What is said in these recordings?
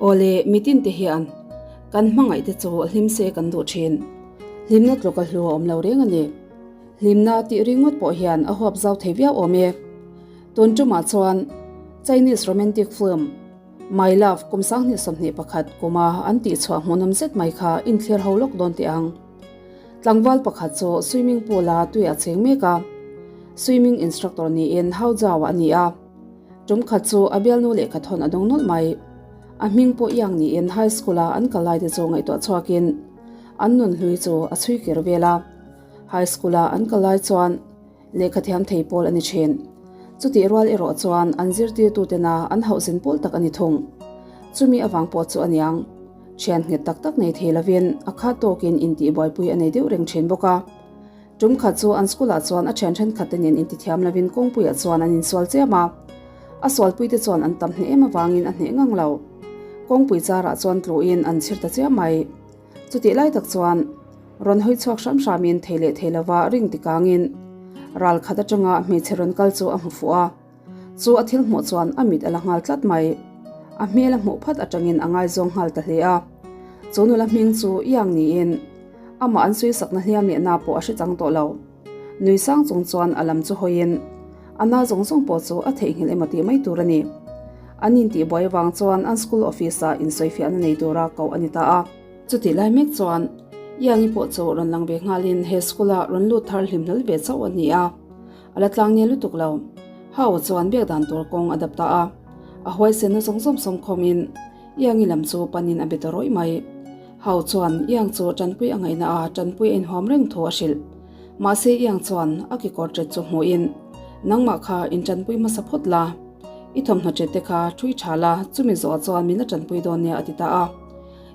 Awle, mitin te hian kan hmangaih te chu hlim se kan duh thin. Hlimna tluk a hlu a awm lo reng a ni. Hlimna tih ringawt pawh hian a huap zau thei viau awm e. Tun tumah chuan Chinese romantic film My Love kum 2021 kuma an tihchhuah hmuhnawm zet mai kha inthlir ho lawk dawn teh ang. Tlangval pakhat chu swimming pool a tui a cheng mek a, swimming instructor niin Hao Zhao a ni a. Tum khat chu a bialnu lehkha thawn a dawng nawlh mai. A hming pawh Yang niin high school a an kal lai te chu ngaihtuah chhuakin an nun hlui chu a chhui kir vel a. High school a an kal lai chuan lehkha thiam thei pawl a ni thin. Chutih rual erawh chuan an zirtirtutena an hauhzin pawl tak a ni thung. Chumi avang pawh chu a niang. Thian nghet tak tak nei thei lovin a khat tawkin intihbuaipui a nei deuh reng thin bawk a. Tum khat chu an school ah chuan a thian thenkhat te nen intithiam lovin kawngpuiah chuan an insual chiam a. A sualpui te chuan an tam hneh em avangin a hneh ngang lo. Kawngpui charah chuan tluhin an chhir ta chiam mai. Chutih lai tak chuan rawn hawi chhuak hram hramin thei leh thei lova ring tikangin ral khat atanga hmeichhe rawn kal chu a hmu fuh a. Chu a thil hmuh chuan a mit a la nghal tlat mai. A hmel a hmuh phat atangin a ngaizawng nghal ta hle a. Chu nula hming chu Yang niin amah an suisakna hliam leh na pawh a hre chang tawh lo. Nui sang chung chuan a lam chu hawiin a na zawng zawng pawh chu a theihnghilh emaw tih mai tur a ni. An intihbuai avang chuan an school office-ah insawifiahna nei tura koh a ni ta a. Chutih lai mek chuan Yang-i pawh chu rawn lang ve nghalin he school-a rawn lut thar hlim hlawl ve chauh a ni a. A la tlang nge lutuk lo. Hau chuan biak dan tur kawng a dap ta a. A huaisenna zawng zawng sawm khawmin Iangi lam chu panin a be ta rawih mai. Hau chuan Iang chu tanpui a ngaihna a tanpui a inhuam reng thu a hrilh. Mahse Iang chuan a kekawr ṭet chu hmuhin, Nangmah kha inṭanpui hmasa phawt la. I thawmhnaw ṭet te kha ṭhui ṭha la, chumi zawh chuan min la ṭanpui dawn nia a ti ta a.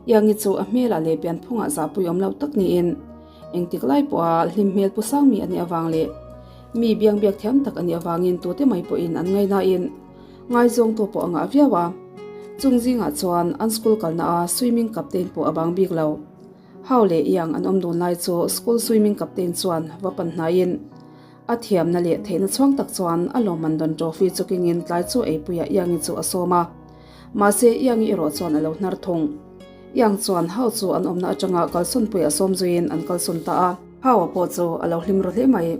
Iangi chu a hmelah leh pianphungah zahpui awm lo tak niin, Engtik lai pawha hlim hmel pu sang mi a nih avang leh mi biang biak thiam tak a nih avangin tute mai pawhin an ngaihnain ngaizawngtu pawh a ngah viau a. Chung zingah chuan an school kalna a swimming captain pawh a bang bik lo. Hau leh Iang an awm dun lai chu school swimming captain chuan va pan hnaiin a thiamna leh theihna chhuang tak chuan a lawmman dawn trophy chu kengin tlai chu eipuiah Iangi chu a sawm a. Mahse Iangi erawh chuan a lo hnar thung. Iang chuan Hau chu an awmna atanga kalsawnpui a sawm zuiin an kalsawn ta a. Hau-a pawh chu a lo hlim ru hle mai.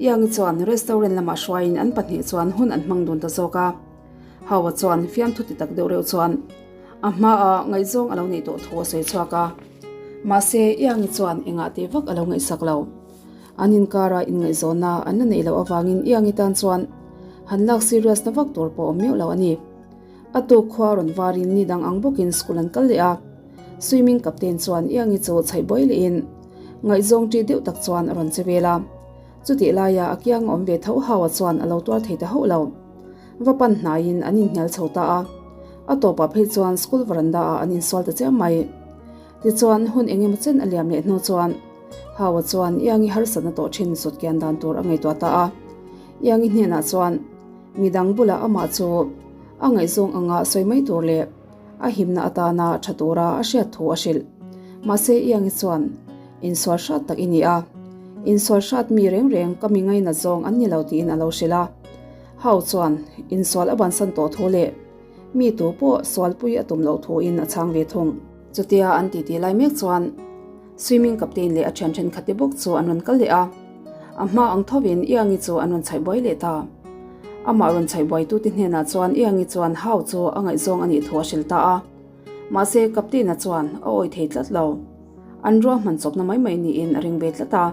Iangi chuan restaurant lamah hruaiin an pahnih chuan hun an hmang dun ta zawk a. Hau-a chuan fiamthu ti tak deuh reuh chuan a hmaah ngaihzawng a lo neih tawh thu a sawi chhuak a. Mahse, Iangi chuan engah teh vak a lo ngaihsak lo. An inkara inngaihzawnna an la neih loh avangin Iangi tan chuan han lak serious na vak tur pawh awm meuh lo a ni. A tuk khua rawn varin ni dang ang bawkin school an kal leh a, swimming captain chuan Iangi chu chhaih buai lehin ngaihzawng ṭi deuh tak chuan a rawn che vel a. Chutih laia a kiang awm ve tho Hawa chuan a lo tuar thei ta hauh lo. Va pan hnaiin an inhnial chho ta a, a tawpah phei chuan school veranda ah an insual ta chiam mai. Tichuan hun eng emaw chen a liam leh hnu chuan Hawa chuan Iangi harsatna tawh ṭhin sut kian dan tur a ngaihtuah ta a. Iangi hnenah chuan Midang bulah amah chu a ngaihzawng anga sawi mai tur leh a himna atana tha tura a hriat thu a hrilh. Mahse Iangi chuan, Insual hrat tak i ni a, insual hrat mi reng reng ka mi ngainat zawng an ni lo tiin a lo hrilh a. Hau chuan insual a bansan tawh thu leh mi tu pawh sualpui a tum loh thuin a chhang ve thung. Chutia an titi lai mek chuan swimming captain leh a thian thenkhat te bawk chu an rawn kal leh a. A hma ang thovin Iangi chu an rawn chhaih buai leh ta. Amah rawn chhaih buaitute hnenah chuan Iangi chuan Hau chu a ngaihzawng a nih thu a hrilh ta a. Mahse Captain-a chuan a awi thei tlat lo. An ruahman chawpna mai mai niin a ring ve tlat a.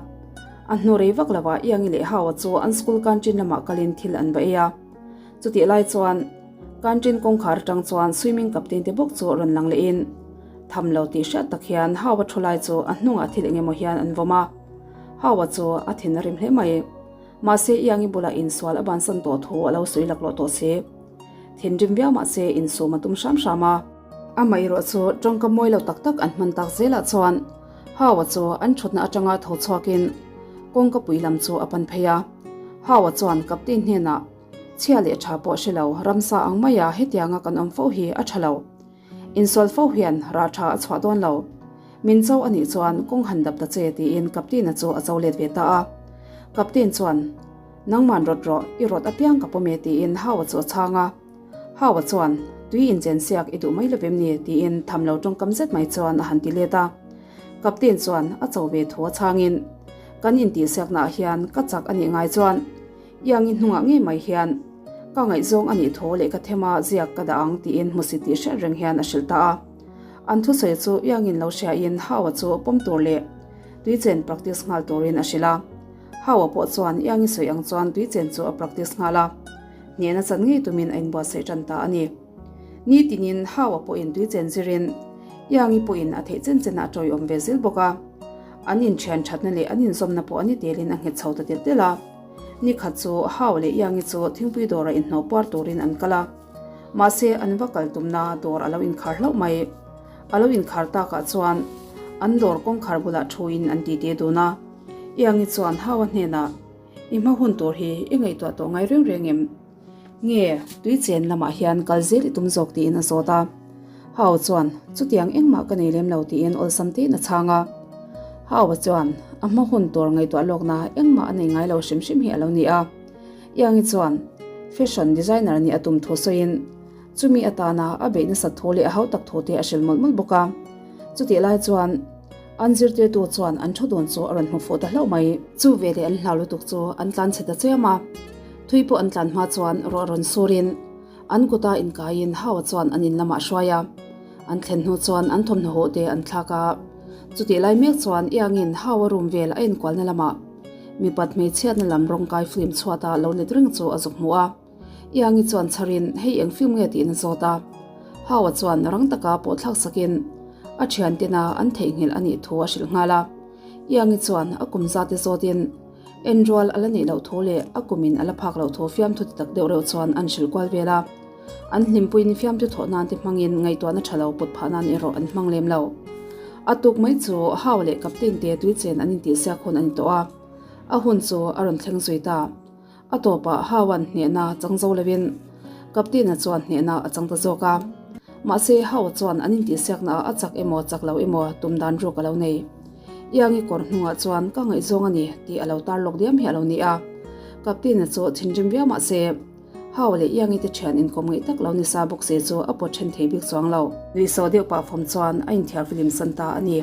A hnu rei vak lovah Iangi leh Hau-a chu an school canteen lamah kalin thil an va ei a. Chutih lai chuan canteen kawngkhar atang chuan swimming captain te bawk chu rawn lang lehin tham lo tih hriat tak hian Hau-a thu lai chu a hnungah thil eng emaw hian an vawm a. Hawa chu a thin a rim hle mai. Mahse Iangi bulah insual a bansan tawh thu a lo sawi laklawh tawh si. Thinrim viau mahse insum a tum hram hram a. Amaherawh chu tawngka mawi lo tak tak an hman tak zelah chuan Hawa chu an thutna atanga tho chhuakin kawngka pui lam chu a pan phei a. Hawa chuan Captain hnenah, Chhia leh tha pawh hre lo, ramsa ang maia hetianga kan awm fo hi a tha lo. Insual fo hian rah tha a chhuah dawn lo. Min cho a nih chuan kawng han dap ta che tiin Captain-a chu a cho let ve ta a. Captain chuan, Nangman rawt rawh, i rawt apiang ka pawm e tiin Hau-a chu a chhang a. Hau-a chuan, Tui inchen siak i duh mai lovem ni? tiin tham lo tawngkam zet mai chuan a han ti let a. Captain chuan a cho ve thu a chhangin, Kan intihsiaknaah hian ka chak a nih ngai chuan Iangi hnungah ngei mai hian ka ngaihzawng a nih thu leh ka thema ziak ka dah ang tiin hmusit tih hriat reng hian a hrilh ta a. An thusawi chu Iangin lo hriain Hau-a chu pawm tur leh tuichen practice nghal turin a hrilh a. Hau-a pawh chuan Iangi sawi ang chuan tuichen chu a practice nghal a. Hnehna chan ngei tumin a inbuatsaih tan ta a ni. Nitinin Hau-a pawhin tuichen zirin Iangi pawhin a theih chen chenah a tawiawm ve zel bawk a. An inthian thatna leh an inzawmna pawh a ni telin a nghet chho ta telh telh a. Ni khat chu Hau leh Iangi chu thingpui dawrah inhnawh puar turin an kal a. Mahse an va kal tumna dawr a lo inkhar hlauh mai. A lo inkhar takah chuan an dawr kawngkhar bulah thuin an titi dun a. Iangi chuan Hau-a hnenah, I hma hun tur hi i ngaihtuah tawh ngai reng reng em? Nge, tui chen lamah hian kal zel i tum zawk tiin a zawt a. Hau chuan, Chutiang engmah ka nei lem lo tiin awlsam tein a chhang a. Hau-a chuan, A hma hun tur ngaihtuah lawkna engmah a nei ngai lo hrim hrim hi a lo ni a. Iangi chuan, Fashion designer nih a tum thu sawiin, chumi atana a beih nasat thu leh a hau tak thu te a hrilh mawlh mawlh bawk a. Chutih lai chuan, An zirtirtu chuan an thu dun chu a rawn hmu fuh ta hlauh mai. Chu veleh an hlau lutuk chu an tlan chhe ta chiam a. Thui pawh an tlan hma chuan ruah rawn surin an kuta inkaiin Hau-a chuan an in lamah a hruai a. An thlen hnu chuan an thawmhnaw huh te an thlak a. Chutih lai mek chuan Iangin Hau-a room vel a inkualna lamah mipat hmeichhiatna lam rawngkai film chhuata lo let reng chu a zuk hmu a. Iangi chuan chharin hei eng film nge tiin a zawt a. Hau-a chuan rang taka pawh thlak sakin a thiantina an theihnghilh a nih thu a hrilh nghal a. Iangi chuan a kum zate zawtin enrual a la nih loh thu leh a kumin a la phak loh thu fiamthu ti tak deuh reuh chuan an hrilh kual vel a. An hlimpuiin fiamthu thawh nan te hmangin ngaihtuahna tha lo put phah nan erawh an hmang lem lo. A tuk mai chu Hau leh Captain te tuichen an intihsiak hun a ni tawh a. A hun chu a rawn thleng zui ta. A tawpah Haua'n hnehna chang zo lovin Captain-a chuan hnehna a chang ta zawk a. Mahse, Hau chuan an intihsiakna ah a chak emaw chak lo emaw tum dan ruk a lo nei. Iangi kawr hnungah chuan ka ngaihzawng a ni tih a lo tar lawk diam hi a lo ni a. Captain-a chu thinrim viau mahse, Hau leh Iangi te thian inkawm ngaih tak lo ni sa bawk se chu a pawt then thei bik chuang lo. Nuihsawh deuh pah fawm chuan a inthiar filim san ta a ni.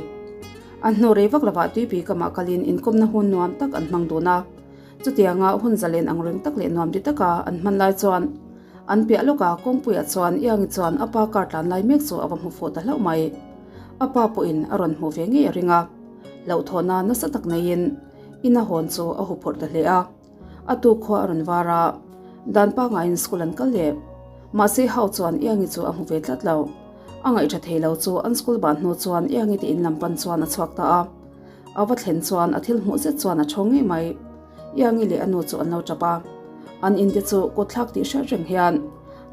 An hnu rei vak lovah tuipui kamah kalin inkawmna hun nuam tak an hmang dun a. Chutianga hun zalen ang reng tak leh nuam ti taka an hman lai chuan an piah lawka kawngpuiah chuan Iangi chuan a pa car tlan lai mek chu a va hmu fuh ta hlauh mai. A pa pawhin a rawn hmuh ve ngei a ring a, hlauhthawhna nasa tak neiin ina hawn chu a huphurh ta hle a. A tuk khua a rawn var a, dan pangaiin school an kal leh. Mahse Hau chuan Iangi chu a hmu ve tlat lo. A ngaihṭha thei lo chu an school ban hnu chuan Iangi te in lam pan chuan a chhuak ta a. A va thlen chuan a thil hmuh zet chuan a ṭhawng ngei mai. Iangi leh a nu chu an lo ṭap a. An in te chu kut thlak tih hriat reng hian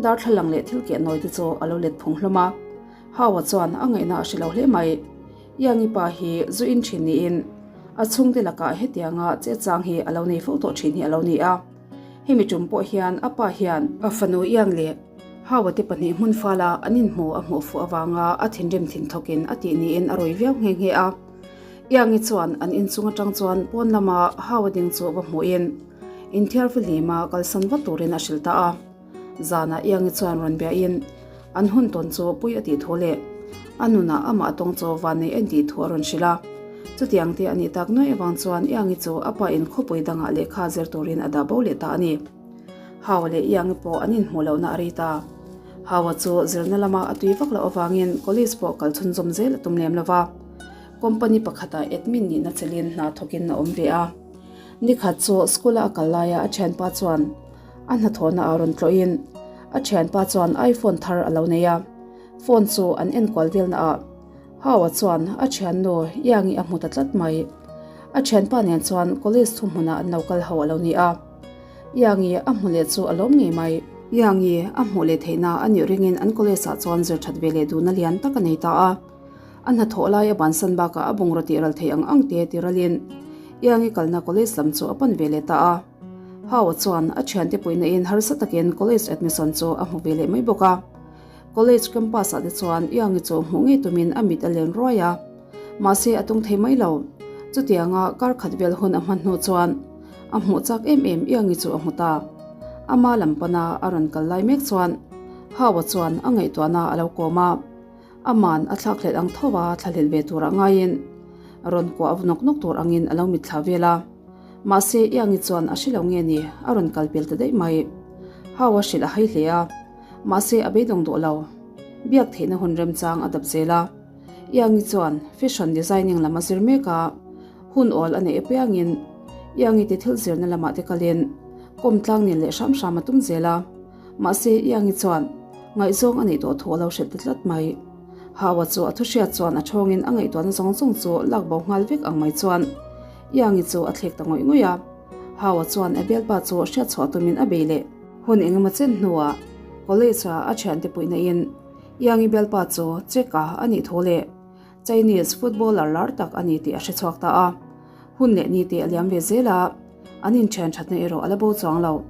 darthlalang leh thil keh nawi te chu a lo let phung hlawm a. Hau-a chuan a ngaihna a hre lo hle mai. Iangi pa hi zu in ṭhin niin a chhungte lakah hetianga chechang hi a lo nei fo tawh ṭhin hi a lo ni a. Hemi ṭum pawh hian a pa hian a fanu Iang leh Hau-a te pahnih hmun fala an inhmu a hmuh fuh avanga a thinrim thin thawkin a tih niin a rawi viau nghe nghe a. Iangi chuan an inchung atang chuan pawn lama Hau-a ding chu va hmuhin inthiar fihlima kalsan vat turin a hrilh ta a. Zanah Iangi chuan rawn biahin an hun tawn chu pui a tih thu leh a nunah amah tawng chu vannei a intih thu a rawn hrilh a. Chutiang te a nih tak nuai avang chuan Iangi chu a pa in khawpui dangah lehkha zir turin a dah bo leh ta a ni. Hau-a leh Iangi pawh an inhmuh lohna a rei ta. Hau-a chu zirna lama a tui vak loh avangin college pawh kal chhunzawm zel a tum lem lo va. Company pakhatah admin nihna chelin hna thawkin a awm ve a. Nikhat chu school-a a kal laia a thianpa chuan a hnathawhna ah rawn tlawhin a thianpa chuan iPhone thar a lo nei a. Phone chu an enkual velna ah Hau-a chuan a thiannu Iangi a hmu ta tlat mai. A thianpa nen chuan college thuhmunah an lo kal ho a lo ni a. Iangi a hmu leh chu a lawm ngei mai. Iangi a hmuh leh theihna a nih ringin an college ah chuan zir that ve leh duhna lian tak a nei ta a. A hnathawh lai a bansan bakah a bungraw tih ral theih ang ang te ti ralin Iangi kalna college lam chu a pan ve leh ta a. Hau-a chuan a thiante puihna in harsa takin college admission chu a hmu ve leh mai bawk a. College campus ah te chuan Iangi chu hmuh ngei tumin a mit a len ruai a. Mahse a tung thei mai lo. Chutianga kar khat vel hun a hman hnu chuan a hmuh chak em em Iangi chu a hmu ta. Ama lam pana a rawn kal lai mek chuan. Hau-a chuan a ngaihtuahna a lo kawm a, aman a thlakhlelh ang tho a thlahlelh ve turah ngaiin rawn kuah nawk nawk tur angin a lo mitthla vel a. Mahse, Iangi chuan a hre lo nge ni, a rawn kal pel ta daih mai. Hau-a hrilh a hai hle a, mahse a beidawng duh lo. Biak theihna hun remchang a dap zel a. Iangi chuan fashion designing lam a zir mek a, hun awl a neih apiangin Iangi te thil zirna lamah te kalin kawm tlang nen leh hram hram a tum zel a. Mahse, Iangi chuan ngaihzawng a neih tawh thu a lo hrilh ta tlat mai. Hawa chu a thuhriat chuan a thawngin a ngaihtuahna zawng zawng chu lak bo nghal vek ang mai chuan Iangi chu a thlek ta ngawih ngawih a. Hawa chuan a bialpa chu hriatchhuah tumin a bei leh. Hun engemaw chen hnuah college-a a thiante puihna in Iangi bialpa chu Cheka a nih thu leh Chinese footballer lar tak a ni tih a hrechhuak ta a. Hun leh ni te a liam ve zel a, an inthian thatna erawh a la bo chuang lo.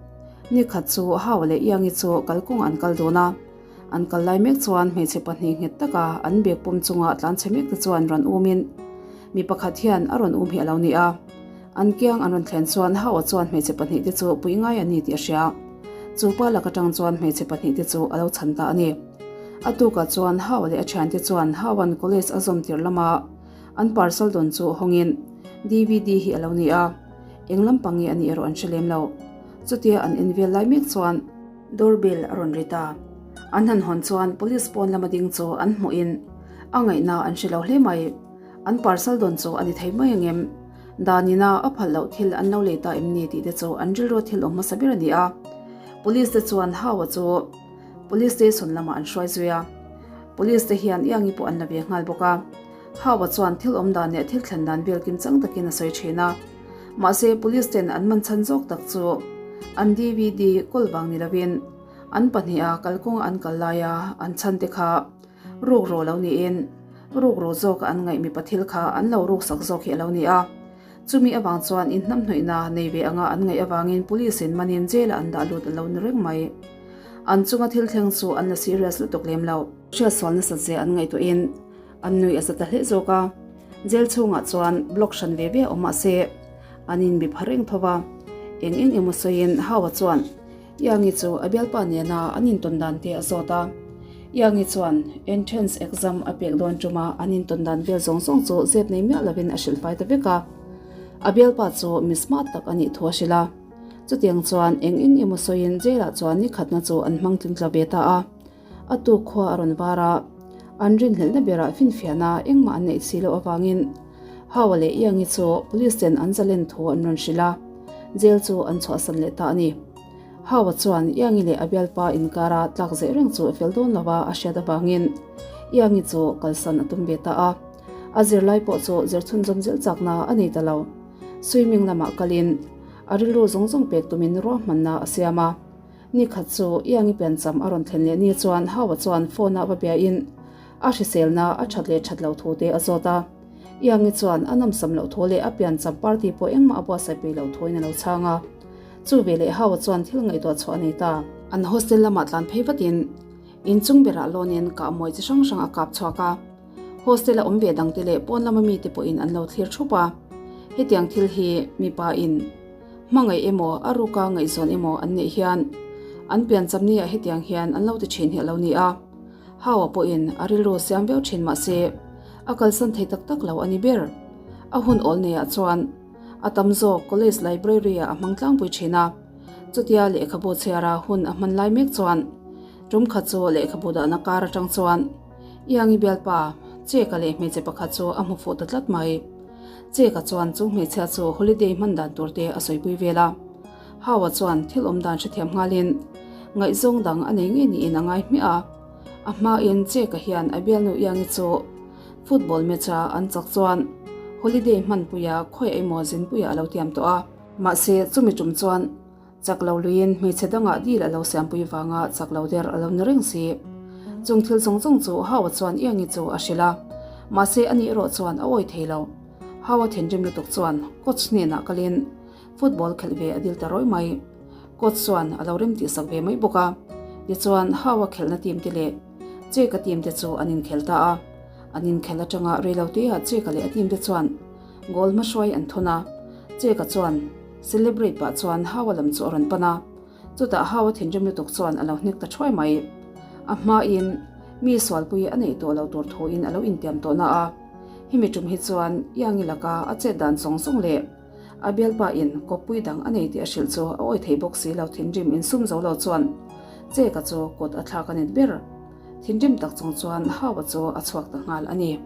Ni khat chu Hawa leh Iangi chu kalkawng an kal dun a. An kal lai mek chuan hmeichhe pahnih nghet taka an bag pawm chunga tlanchhe mek te chuan rawn umin mi pakhat hian a rawn um hi a lo ni a. An kiang an rawn thlen chuan Hawa chuan hmeichhe pahnih te chu pui ngai an ni tih a hria. Chu pa lak atang chuan hmeichhe pahnih te chu a lo chhan ta a ni. A tukah chuan Hawa leh a thiante chuan Hawa'n college a zawm tirh lama an parcel dawn chu hawngin DVD hi a lo ni a, eng lampang nge a nih erawh an hre lem lo. Chutia an en vel lai mek chuan. Doorbell a rawn ri ta. An han hawn chuan police pawn lama ding chu an hmuhin a ngaihna an hre lo hle mai. An parcel dawn chu a ni thei mai angem? Danina a phal loh thil an lo lei ta em ni tih te chu an rilru thil awm hmasa ber a ni a. Police te chuan Hau-a chu police station lamah an hruai zui a. Police te hian Iangi pawh an la ve nghal bawk a. Hau-a chuan thil awm dan leh thil thlen dan vel kim chang takin a sawi thin a. Mahse police ten an man chhan zawk tak chu an DVD kawl vang ni lovin an pahniha kalkawnga an kal laia an chhan te kha rukru lo niin rukru zawka an ngaih mipa thil kha an lo ruksak zawk hi a lo ni a. Chumi avang chuan inhnamhnawihna nei ve anga an ngaih avangin police in manin jail ah an dah lut a lo ni reng mai. An chunga thil thleng chu an la serious lutuk lem lo. Hriatsual nasat zia an ngaihtuahin An nui a za ta hle zawk a, jail chhungah chuan block hran ve ve a awm mahse an inbi pha reng tho va. Eng eng emaw sawiin Hawa chuan Iangi chu a bialpa nena an intawn dan te a zawt a. Iangi chuan entrance exam a pek dawn tuma an intawn dan vel zawng zawng chu zep nei miah lovin a hrilh fai ta vek a. A bialpa chu mi smart tak a nih thu a hrilh a. Chutiang chuan eng eng emaw sawiin jail ah chuan ni khatna chu an hmang tling tla ve ta a. A tuk khua a rawn var a, an rinhlelhna berah finfiahna engmah an neih si loh avangin Hawa leh Iangi chu police ten an zalen thu an rawn hrilh a, jail chu an chhuahsan leh ta a ni. Hawa chuan Iangi leh a bialpa inkara tlak zeh reng chu a fel dawn lo a a hriat avangin Iangi chu kalsan a tum ve ta a, a zirlai pawh chu zir chhunzawm zel chakna a nei ta lo. Swimming lamah kalin a rilru zawng zawng pek tumin ruahmanna a siam a. Ni khat chu Iangi piancham a rawn thlen leh ni chuan Hawa chuan phone ah va biain a hriselna a that leh that loh thu te a zawt a. Iangi chuan a nawmsam loh thu leh a piancham party pawh engmah a buatsaih peih loh thuin a lo chhang a. Chu veleh Hawa chuan thil ngaihtuah chhuah a nei ta. An hostel lamah tlan phei vatin inchung berah lawnin kahmawi chi hrang hrang a kap chhuak a. Hostel a awm ve dangte leh pawn lama mite pawhin an lo thlir thup a. Hetiang thil hi mipa in. Hmangaih emaw, a ruka ngaihzawn emaw an neih hian an piancham niah hetiang hian an lo ti thin hi a lo ni a. Hawa pawhin a rilru siam viau thin mah se, a kalsan thei tak tak lo a ni ber. A hun awl neiah chuan a tam zawk college library-ah a hmang tlangpui thin a. Chutia lehkhabu chhiara hun a hman lai mek chuan tum khat chu lehkhabu dahna kar atang chuan Iangi bialpa, Cheka leh hmeichhe pakhat chu a hmu fuh ta tlat mai. Cheka chuan chu hmeichhia chu holiday hman dan tur te a sawipui vel a. Hawa chuan thil awm dan hrethiam nghalin ngaihzawng dang a nei ngei niin a ngai hmiah a. A hmain Cheka hian a bialnu Iangi chu football match a an chak chuan holiday hmanpuia khawi emaw zinpuia a lo tiam tawh a. Mahse chumi tum chuan Chak lo luiin hmeichhe dangah deal a lo siampui vanga chak lo der a lo ni reng si. Chung thil zawng zawng chu Hawa chuan Iangi chu a hrilh a, mahse ani erawh chuan a awi thei lo. Hawa thinrim lutuk chuan coach hnenah kalin football khelh ve a dil ta rawi mai. Coach chuan a lo rem tihsak ve mai bawk a, tichuan Hawa khelhna team te leh Cheka team te chu an inkhel ta a. An inkhel atanga reiloteah Cheka leh a team te chuan goal hmahruai an thawn a, Cheka chuan Celebrate pah chuan Hawa lam chu a rawn pan a, chutah Hawa thinrim lutuk chuan a lo hnek ta thuai mai. A hmain mi sualpui a neih tawh lo tur thuin a lo intiam tawh na a, hemi tum hi chuan Iangi laka a chet dan zawng zawng leh a bialpa in kawppui dang a nei tih a hrilh chu a awi thei bawk si lo thinrim insum zo lo chuan Cheka chu kut a thlak a nit ber. Thinrim tak chung chuan Hawa chu a chhuak ta nghal a ni.